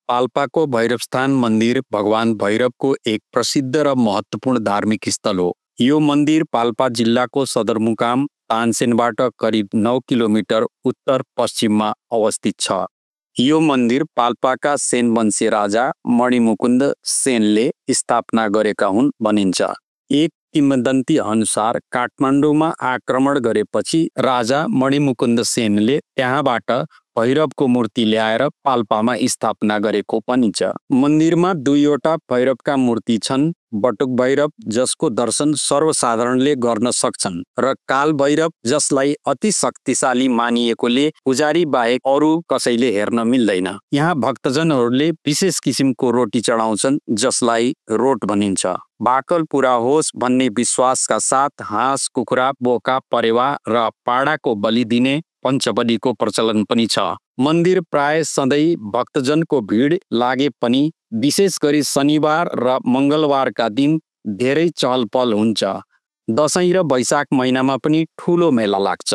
पाल्पाको भैरवस्थान मन्दिर भगवान भैरवको एक प्रसिद्ध र महत्त्वपूर्ण धार्मिक स्थल हो। यो मन्दिर पाल्पा जिल्लाको सदरमुकाम तानसेनबाट करिब 9 किलोमिटर उत्तर पश्चिममा अवस्थित छ। यो मन्दिर पाल्पाका सेन वंशीय राजा मणिमुकुन्द सेनले स्थापना गरेका हुन् भनिन्छ। एक किंवदन्ती अनुसार काठमाडौँमा आक्रमण गरेपछि राजा मणिमुकुन्द सेनले त्यहाँबाट भैरवको मूर्ति ल्याएर पाल्पामा स्थापना गरेको भनिन्छ। मन्दिरमा दुईवटा भैरवका मूर्ति छन्, बटुक भैरव जसको दर्शन सर्वसाधारणले गर्न सक्छन् र काल भैरव जसलाई अति शक्तिशाली मानिएकोले पुजारी बाहेक अरू कसैले हेर्न मिल्दैन। यहाँ भक्तजनहरूले विशेष किसिमको रोटी चढाउँछन् जसलाई रोट भनिन्छ। भाकल पुरा होस् भन्ने विश्वासका साथ हाँस, कुखुरा, बोका, परेवा र पाडाको बलि दिने पञ्चबलीको प्रचलन पनि छ। मन्दिर प्राय सधैँ भक्तजनको भिड लागे पनि विशेष गरी शनिबार र मङ्गलबारका दिन धेरै चहलपहल हुन्छ। दशैँ र वैशाख महिनामा पनि ठुलो मेला लाग्छ।